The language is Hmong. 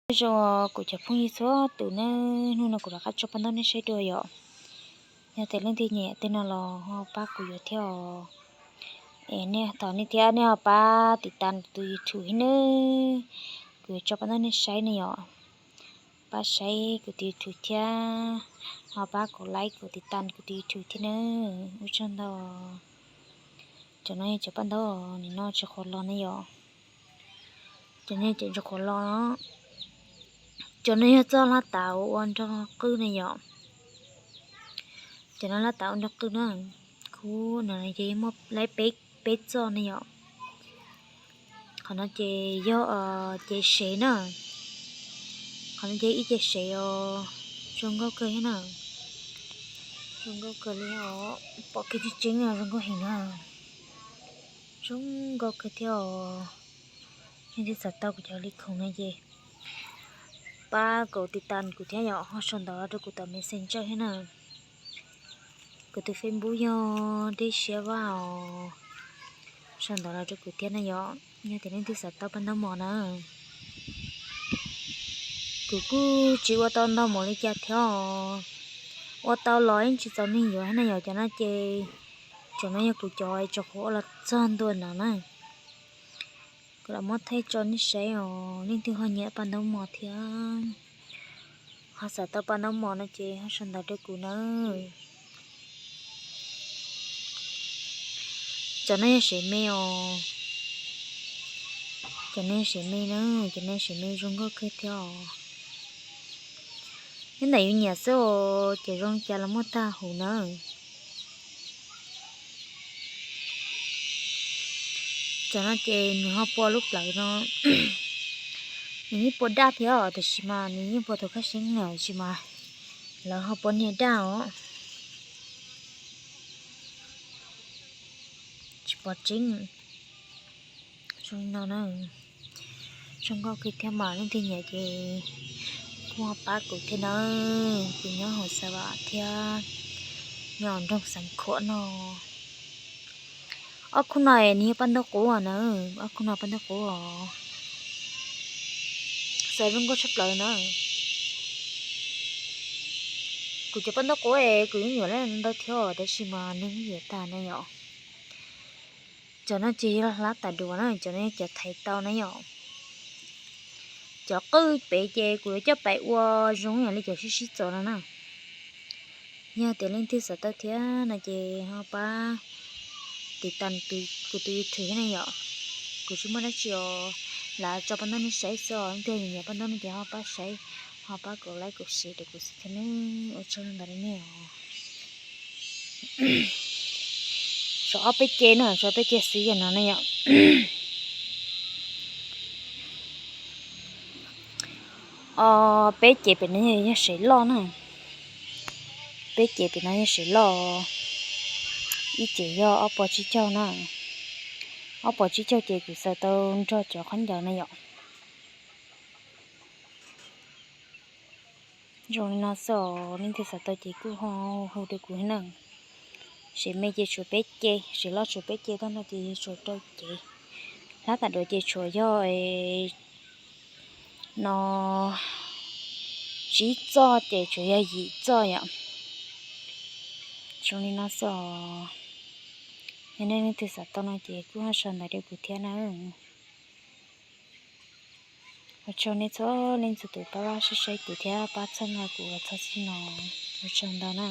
Nyob zoo kuv cov phooj ywg txhua tus nawb, hnub no kuv rov qab tso paj ntaub nej saib dua yom. Yog tias leej twg nyiam tej no los ho pab kuv yuav thiab os. Es nej thov nej thiab nej ho pab tiv tas kuv tus YouTube thiab nawb. Kuv yuav tso paj ntaub nej saib ne yom. Pab saib kuv tus YouTube thiab, ho pab kuv like kuv tiv tas kuv tus YouTube thiab nawb. Ua tsaug ntau. Cov no yog cov paj ntaub nim no tsis qhuav los ne yom. Cov no cov tsis qhuav los, cov no yog txoj lab tav ua nrog qwj ne yom. Cov no lab tav ua nrog qwj na. Khub no ces muaj laib peb txoj ne yom. Qhov no ces yog cev sev na. Qhov no ces ib cev sev os. Zoo nkauj kawg thiab na. Zoo nkauj kawg li os. Pom kev tseeb tseeb no zoo nkauj heev na. Zoo nkauj kawg thiab os. Leej twg xav tau kuv cov li khoom no ces pab kuv tiv tas kuv thiab yom, ho sau ntawv los rau kuv tom Messenger thiab na. Kuv tus Facebook yog Dej Siab Vaj os. Sau ntawv los rau kuv thiab na yom, yog tias leej twg xav tau paj ntaub mos na. Kuv kuj tsis ua tau ntau mos li cas thiab os. Ua tau los yeej tsis txaus neeg yuav thiab na yom. Cov no ces, cov no yog kuv cov tsis qhuav ua los txog ntua no na. Kuv lam muab thaij tso nej saib os, leej twg ho nyiam paj ntaub mos thiab, ho xav tau paj ntaub mos no ces ho sau ntawv rau kuv na. Cov no yog sev me os. Cov no yog sev me na, cov no yog sev me zoo nkauj kawg thiab os. Nyob ntawm yus nyiam xwb os, ces zoo li cas los muaj tag huv na. Cov no ces nws ho pua lub plawv no, nws yeej pua daj thiab os, tab sis mas nws yeej pua thaum koj seeb na, tab sis mas lawv ho pua niag daj os. Tsis pom tseeb. Zoo li no na. Zoo nkauj kawg thiab mas, leej twg nyiam ces kuj ho pab kuv thiab nawb. Kuv nyob hauv Xav Vam thiab, nyob nroog Xeev Khuam no. Ob khub no nws yog paj ntaub qub na, ob khub no paj ntaub qub os. Xav zoo nkauj tshaj plaws na. Kuv cov paj ntaub qub es kuv yeej yuav ntau thiab os, tab sis mas neeg yeej yuav tag na yom. Cov no ces yog hlab tas duav na, cov no yog cov thaiv tau na yom. Cov qwj pem ces kuv yuav coj pem ua zoo yam li cov sib sib txos no na. Yog tias leej twg xav tau thiab no ces ho pab tiv tas kuv tus YouTube thiab na yom. Kuv tsis muaj dab tsi os, lam tso paj ntaub nej saib xwb os. Leej twg nyiam paj ntaub no ces ho pab saib, ho pab kuv like kuv share rau kuv xwb thiab nawb. Ua tsaug ntau rau nej os. Tshuav ob peb ce na, tshuav peb ce xwb yog no ne yom. Os, peb ce pem no yog sev loj na. Peb ce pem no yog sev loj. Ib ce yog ob puas tsib caug na. Ob puas tsib caug ces kuv xaws tau nrog cov khaub ncaws na yom. Zoo li no xwb os, leej twg xav tau ces kuj ho hu rau kuv na. Sev me ces tshuav peb ce, sev loj tshuav peb ce, tag no ces tshuav rau ce. Hlab tas duav ces tshuav yog no tsib txoj ces tshuav yog yim txoj yom. Zoo li no xwb os. Yog nej leej twg xav tau no ces kuj ho sau ntawv rau kuv thiab na. Ua tsaug nej txhua leej txhua tus pab pab saib saib kuv thiab pab txhawb nqa kuv los txog txij no. Ua tsaug ntau na.